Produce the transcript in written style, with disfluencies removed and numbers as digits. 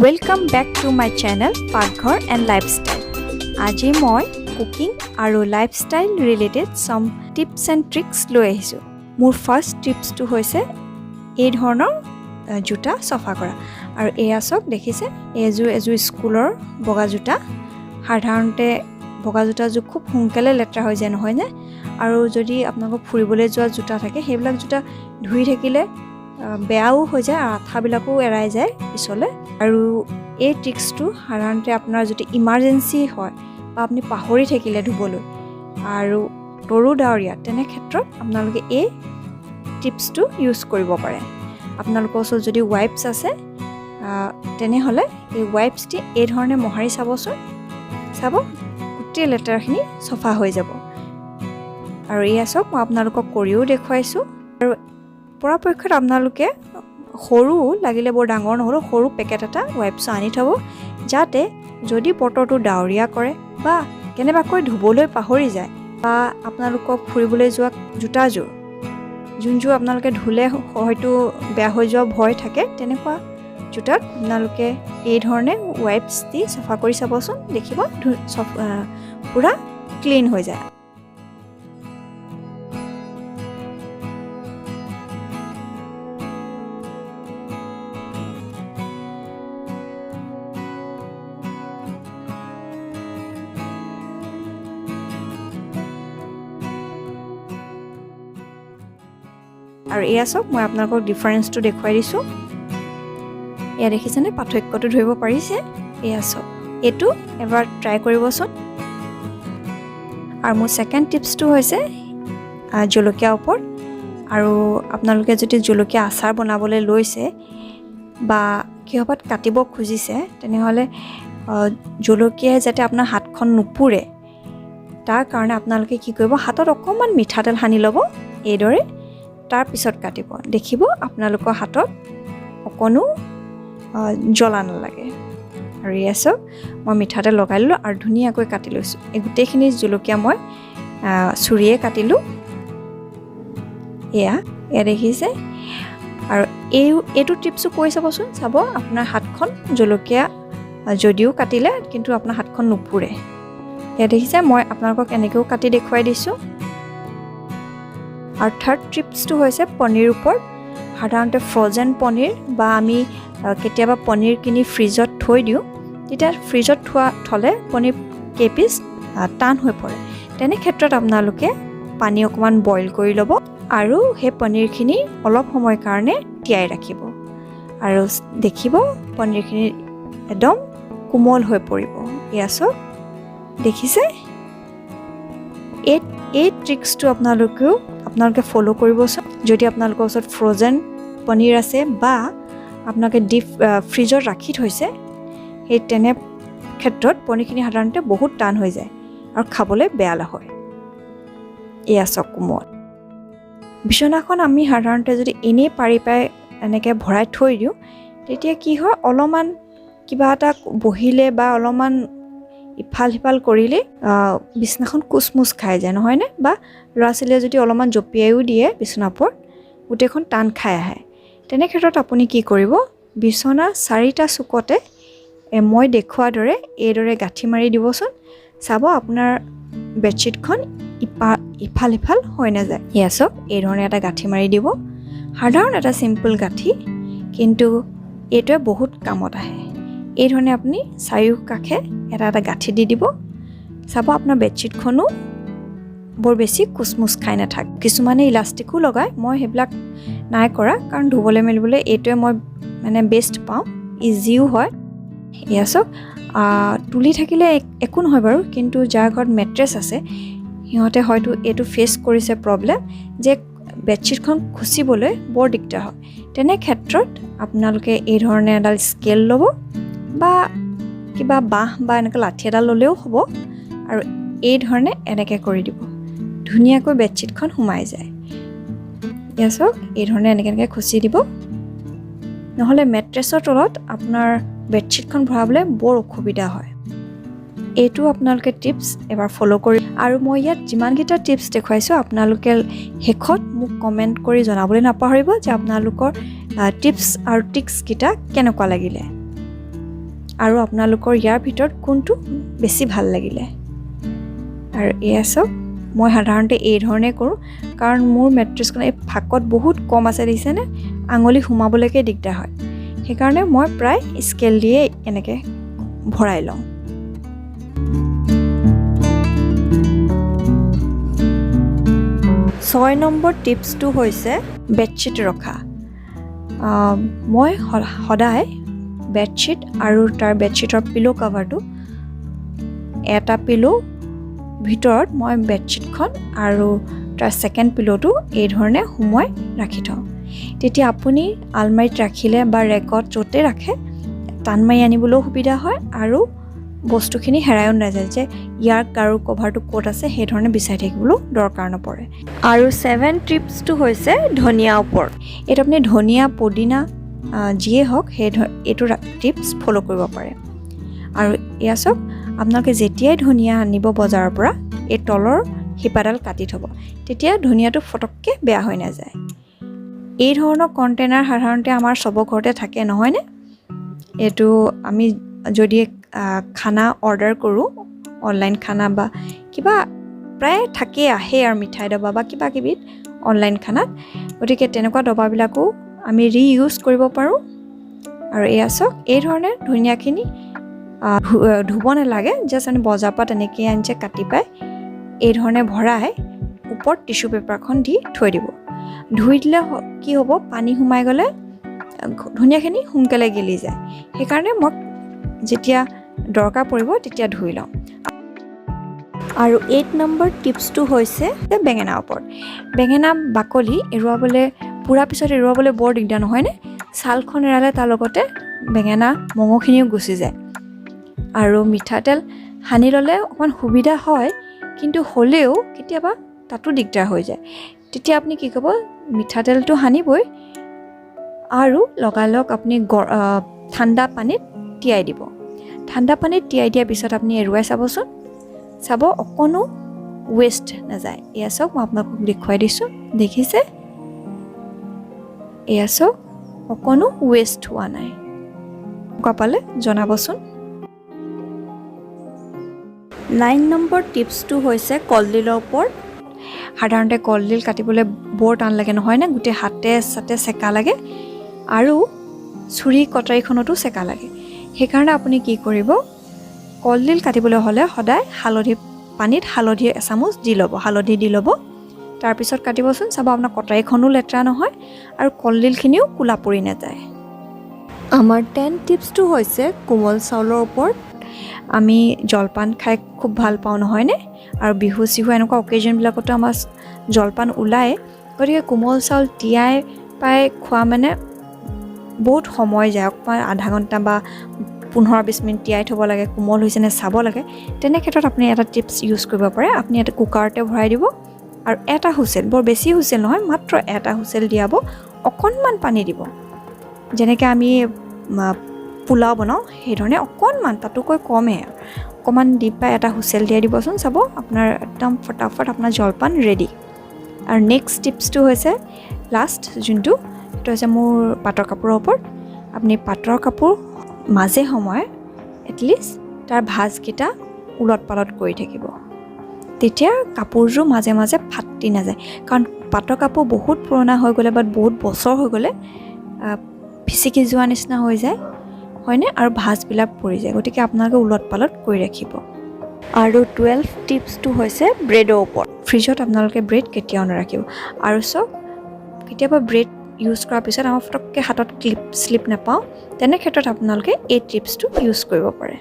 Welcome back to my channel Pakghar and lifestyle. আজি মই cooking আৰু lifestyle related some tips and tricks লৈ আহিছোঁ। মোৰ ফাৰ্ষ্ট টিপছটো হৈছে এই ধৰণৰ জোতা চফা কৰা। আৰু এয়া চাওক, দেখিছে, এইযোৰ এযোৰ স্কুলৰ বগা জোতা। সাধাৰণতে বগা জোতাযোৰ খুব সোনকালে লেতেৰা হৈ যায়, নহয়নে? আৰু যদি আপোনালোকৰ ফুৰিবলৈ যোৱা জোতা থাকে, সেইবিলাক জোতা ধুই থাকিলে বেয়াও হৈ যায় আৰু আঠাবিলাকো এৰাই যায় পিছলৈ। আৰু এই ট্ৰিক্সটো সাধাৰণতে আপোনাৰ যদি ইমাৰ্জেঞ্চি হয় বা আপুনি পাহৰি থাকিলে ধুবলৈ আৰু তৰু ডাৱৰীয়া, তেনে ক্ষেত্ৰত আপোনালোকে এই টিপছটো ইউজ কৰিব পাৰে। আপোনালোকৰ ওচৰত যদি ৱাইপছ আছে, তেনেহ'লে এই ৱাইপছ দি এই ধৰণে মোহাৰি চাবচোন। চাব, গোটেই লেতেৰাখিনি চফা হৈ যাব। আৰু এয়া চাওক, মই আপোনালোকক কৰিও দেখুৱাইছোঁ। আৰু পৰাপক্ষত আপোনালোকে সৰু লাগিলে, বৰ ডাঙৰ নহ'লেও সৰু পেকেট এটা ৱাইপছ আনি থ'ব, যাতে যদি বতৰটো ডাৱৰীয়া কৰে বা কেনেবাকৈ ধুবলৈ পাহৰি যায় বা আপোনালোকক ফুৰিবলৈ যোৱা জোতাযোৰ, যোনযোৰ আপোনালোকে ধুলে হয়তো বেয়া হৈ যোৱা ভয় থাকে, তেনেকুৱা জোতাত আপোনালোকে এই ধৰণে ৱাইপছ দি চফা কৰি চাবচোন। দেখিব, পূৰা ক্লিন হৈ যায়। আৰু এয়া চাওক, মই আপোনালোকক ডিফাৰেঞ্চটো দেখুৱাই দিছোঁ। এয়া দেখিছেনে? পাৰ্থক্যটো ধৰিব পাৰিছে? এয়া চাওক, এইটো এবাৰ ট্ৰাই কৰিবচোন। আৰু মোৰ ছেকেণ্ড টিপছটো হৈছে জলকীয়াৰ ওপৰত। আৰু আপোনালোকে যদি জলকীয়া আচাৰ বনাবলৈ লৈছে বা কিহবাত কাটিব খুজিছে, তেনেহ'লে জলকীয়াই যাতে আপোনাৰ হাতখন নুপুৰে, তাৰ কাৰণে আপোনালোকে কি কৰিব, হাতত অকণমান মিঠাতেল সানি ল'ব এইদৰে, তাৰপিছত কাটিব। দেখিব, আপোনালোকৰ হাতত অকণো জ্বলা নালাগে। আৰু এয়া চাওক, মই মিঠাতেল লগাই ল'লোঁ আৰু ধুনীয়াকৈ কাটি লৈছোঁ। এই গোটেইখিনি জলকীয়া মই চুৰিয়ে কাটিলোঁ। এয়া দেখিছে। আৰু এইটো টিপছো কৰি চাবচোন। চাব, আপোনাৰ হাতখন জলকীয়া যদিও কাটিলে, কিন্তু আপোনাৰ হাতখন নুপুৰে। এয়া দেখিছে, মই আপোনালোকক এনেকৈও কাটি দেখুৱাই দিছোঁ। আৰু থাৰ্ড টিপছটো হৈছে পনীৰ ওপৰত। সাধাৰণতে ফ্ৰজেন পনীৰ বা আমি কেতিয়াবা পনীৰ কিনি ফ্ৰিজত থৈ দিওঁ। তেতিয়া ফ্ৰিজত থ'লে পনীৰ কেইপিচ টান হৈ পৰে। তেনে ক্ষেত্ৰত আপোনালোকে পানী অকণমান বইল কৰি ল'ব আৰু সেই পনীৰখিনি অলপ সময়ৰ কাৰণে তিয়াই ৰাখিব আৰু দেখিব, পনীৰখিনি একদম কোমল হৈ পৰিব। এয়া চাওক, দেখিছে। এই ট্ৰিক্সটো আপোনালোকে ফ'ল' কৰিবচোন। যদি আপোনালোকৰ ওচৰত ফ্ৰজেন পনীৰ আছে বা আপোনালোকে ডিপ ফ্ৰিজত ৰাখি থৈছে, সেই তেনে ক্ষেত্ৰত পনীৰখিনি সাধাৰণতে বহুত টান হৈ যায় আৰু খাবলৈ বেয়া হয়। এয়া চাওক, কোমল। বিচনাখন আমি সাধাৰণতে যদি এনেই পাৰি পাই এনেকৈ ভৰাই থৈ দিওঁ, তেতিয়া কি হয়, অলপমান কিবা এটা বহিলে বা অলপমান ইফাল সিফাল কৰিলেই বিচনাখন কোচমোচ খাই যায়, নহয়নে? বা ল'ৰা ছোৱালীয়ে যদি অলপমান জঁপিয়াইও দিয়ে বিচনাৰ ওপৰত, গোটেইখন টান খাই আহে। তেনে ক্ষেত্ৰত আপুনি কি কৰিব, বিচনা চাৰিটা চুকতে মই দেখুওৱাৰ দৰে এইদৰে গাঁঠি মাৰি দিবচোন। চাব, আপোনাৰ বেডশ্বীটখন ইফাল সিফাল হৈ নাযায়। এয়া চাওক, এই ধৰণে এটা গাঁঠি মাৰি দিব। সাধাৰণ এটা চিম্পল গাঁঠি, কিন্তু এইটোৱে বহুত কামত আহে। এই ধৰণে আপুনি চাৰিওকাষে এটা এটা গাঁঠি দি দিব। চাব, আপোনাৰ বেডশ্বীটখনো বৰ বেছি কোচমোচ খাই নাথাকে। কিছুমানে ইলাষ্টিকো লগায়, মই সেইবিলাক নাই কৰা, কাৰণ ধুবলৈ মেলিবলৈ এইটোৱে মই মানে বেষ্ট পাওঁ, ইজিও হয়। এয়া চাওক, তুলি থাকিলে একো নহয় বাৰু, কিন্তু যাৰ ঘৰত মেট্ৰেছ আছে, সিহঁতে হয়তো এইটো ফেচ কৰিছে প্ৰব্লেম যে বেডশ্বীটখন খুচিবলৈ বৰ দিগদাৰ হয়। তেনে ক্ষেত্ৰত আপোনালোকে এই ধৰণে এডাল স্কেল ল'ব বা কিবা বাঁহ বা এনেকৈ লাঠি এডাল ল'লেও হ'ব আৰু এই ধৰণে এনেকৈ কৰি দিব। ধুনীয়াকৈ বেডশ্বীটখন সোমাই যায়। এয়া চাওক, এই ধৰণে এনেকৈ এনেকৈ খুচি দিব। নহ'লে মেট্ৰেছৰ তলত আপোনাৰ বেডশ্বীটখন ভৰাবলৈ বৰ অসুবিধা হয়। এইটো আপোনালোকে টিপছ এবাৰ ফ'ল' কৰি। আৰু মই ইয়াত যিমানকেইটা টিপছ দেখুৱাইছোঁ, আপোনালোকে শেষত মোক কমেণ্ট কৰি জনাবলৈ নাপাহৰিব যে আপোনালোকৰ টিপছ আৰু ট্ৰিক্সকেইটা কেনেকুৱা লাগিলে। আৰু আপোনালোকৰ ইয়াৰ ভিতৰত কোনটো বেছি ভাল লাগিলে। আৰু এয়া চাওক, মই সাধাৰণতে এই ধৰণে কৰোঁ, কাৰণ মোৰ মেট্ৰেছখন এই ফাকত বহুত কম আছে, দেখিছেনে, আঙুলি সোমাবলৈকে দিগদাৰ হয়। সেইকাৰণে মই প্ৰায় স্কেল দিয়ে এনেকৈ ভৰাই লওঁ। 6 নম্বৰ টিপছটো হৈছে বেডশ্বীট ৰখা। মই সদায় বেডশ্বীট আৰু তাৰ বেডশ্বীটৰ পিল' কাভাৰটো, এটা পিল' ভিতৰত মই বেডশ্বীটখন আৰু তাৰ ছেকেণ্ড পিল'টো এই ধৰণে সুমুৱাই ৰাখি থওঁ। তেতিয়া আপুনি আলমাৰিত ৰাখিলে বা ৰেকত য'তে ৰাখে টান মাৰি আনিবলৈও সুবিধা হয় আৰু বস্তুখিনি হেৰায়ো নাযায় যে ইয়াৰ গাৰুৰ কভাৰটো ক'ত আছে সেইধৰণে বিচাৰি থাকিবলৈও দৰকাৰ নপৰে। আৰু 7 টিপছটো হৈছে ধনিয়া ওপৰত। এইটো আপুনি ধনিয়া, পদিনা, যিয়ে হওক সেই এইটো টিপছ ফ'ল' কৰিব পাৰে। আৰু এয়া চাওক, আপোনালোকে যেতিয়াই ধনিয়া আনিব বজাৰৰ পৰা এই তলৰ শিপাডাল কাটি থ'ব, তেতিয়া ধনিয়াটো ফটককৈ বেয়া হৈ নাযায়। এই ধৰণৰ কণ্টেইনাৰ সাধাৰণতে আমাৰ চবৰ ঘৰতে থাকে নহয়নে? এইটো আমি যদি খানা অৰ্ডাৰ কৰোঁ, অনলাইন খানা বা কিবা প্ৰায় থাকেই, আহেই আৰু মিঠাই ডবা বা কিবা কিবি অনলাইন খানাত, গতিকে তেনেকুৱা ডবাবিলাকো আমি ৰিইউজ কৰিব পাৰোঁ। আৰু এয়া চাওক, এই ধৰণে ধনিয়াখিনি ধুব নালাগে, জাষ্ট আমি বজাৰৰ পৰা তেনেকৈয়ে আনিছে কাটি পাই এই ধৰণে ভৰাই ওপৰত টিচু পেপাৰখন দি থৈ দিব। ধুই দিলে কি হ'ব, পানী সোমাই গ'লে ধনিয়াখিনি সোনকালে গেলি যায়। সেইকাৰণে মই যেতিয়া দৰকাৰ পৰিব তেতিয়া ধুই লওঁ। আৰু 8 নম্বৰ টিপছটো হৈছে বেঙেনাৰ ওপৰত। বেঙেনা বাকলি এৰুৱাবলৈ, পোৰা পিছত এৰুৱাবলৈ বৰ দিগদাৰ নহয়নে? ছালখন এৰালে তাৰ লগতে বেঙেনা মঙহখিনিও গুচি যায়। আৰু মিঠাতেল সানি ল'লে অকণমান সুবিধা হয়, কিন্তু হ'লেও কেতিয়াবা তাতো দিগদাৰ হৈ যায়। তেতিয়া আপুনি কি কৰিব, মিঠাতেলটো সানিবই আৰু লগালগ আপুনি ঠাণ্ডা পানীত তিয়াই দিব। ঠাণ্ডা পানীত তিয়াই দিয়াৰ পিছত আপুনি এৰুৱাই চাবচোন, চাব অকণো ৱেষ্ট নাযায়। এয়া চাওক, মই আপোনালোকক দেখুৱাই দিছোঁ, দেখিছে? এয়া চাওক, অকণো ৱেষ্ট হোৱা নাই। কেনেকুৱা পালে জনাবচোন। 9 নম্বৰ টিপছটো হৈছে কলডিলৰ ওপৰত। সাধাৰণতে কলডিল কাটিবলৈ বৰ টান লাগে নহয়নে? গোটেই হাতে চাতে চেকা লাগে আৰু চুৰি কটাৰীখনতো চেকা লাগে। সেইকাৰণে আপুনি কি কৰিব, কলডিল কাটিবলৈ হ'লে সদায় হালধি পানীত হালধি এচামুচ দি ল'ব, হালধি দি ল'ব, তাৰপিছত কাটিবচোন, চাব আপোনাৰ কটাৰীখনো লেতেৰা নহয় আৰু কলডিলখিনিও ক'লা পৰি নাযায়। আমাৰ 10 টিপছটো হৈছে কোমল চাউলৰ ওপৰত। আমি জলপান খাই খুব ভাল পাওঁ নহয়নে? আৰু বিহু চিহু এনেকুৱা অকেজনবিলাকতো আমাৰ জলপান ওলায়। গতিকে কোমল চাউল তিয়াই পাই খোৱা মানে বহুত সময় যায়, অকণমান আধা ঘণ্টা বা 15-20 মিনিট তিয়াই থ'ব লাগে, কোমল হৈছেনে চাব লাগে। তেনে ক্ষেত্ৰত আপুনি এটা টিপছ ইউজ কৰিব পাৰে। আপুনি এটা কুকাৰতে ভৰাই দিব আৰু এটা হুইচেল, বৰ বেছি হুইচেল নহয়, মাত্ৰ এটা হুইচেল দিয়াব, অকণমান পানী দিব, যেনেকৈ আমি পোলাও বনাওঁ সেইধৰণে অকণমান, তাতোকৈ কমহে, অকণমান দি পাই এটা হুইচেল দিয়াই দিবচোন, চাব আপোনাৰ একদম ফটাফট আপোনাৰ জলপান ৰেডি। আৰু নেক্সট টিপছটো হৈছে লাষ্ট যোনটো, সেইটো হৈছে মোৰ পাটৰ কাপোৰৰ ওপৰত। আপুনি পাটৰ কাপোৰ মাজে সময়ে এটলিষ্ট তাৰ ভাঁজকেইটা ওলট পালট কৰি থাকিব, তেতিয়া কাপোৰযোৰ মাজে মাজে ফাটি নাযায়। কাৰণ পাটৰ কাপোৰ বহুত পুৰণা হৈ গ'লে বা বহুত বছৰ হৈ গ'লে ফিচিকি যোৱা নিচিনা হৈ যায় হয়নে, আৰু ভাঁজবিলাক পৰি যায়। গতিকে আপোনালোকে ওলট পালট কৰি ৰাখিব। আৰু 12 টিপছটো হৈছে ব্ৰেডৰ ওপৰত। ফ্ৰিজত আপোনালোকে ব্ৰেড কেতিয়াও নাৰাখিব। আৰু চাওক, কেতিয়াবা ব্ৰেড ইউজ কৰাৰ পিছত আমাৰ ফটককৈ হাতত ক্লিপ শ্লিপ নাপাওঁ, তেনে ক্ষেত্ৰত আপোনালোকে এই টিপছটো ইউজ কৰিব পাৰে।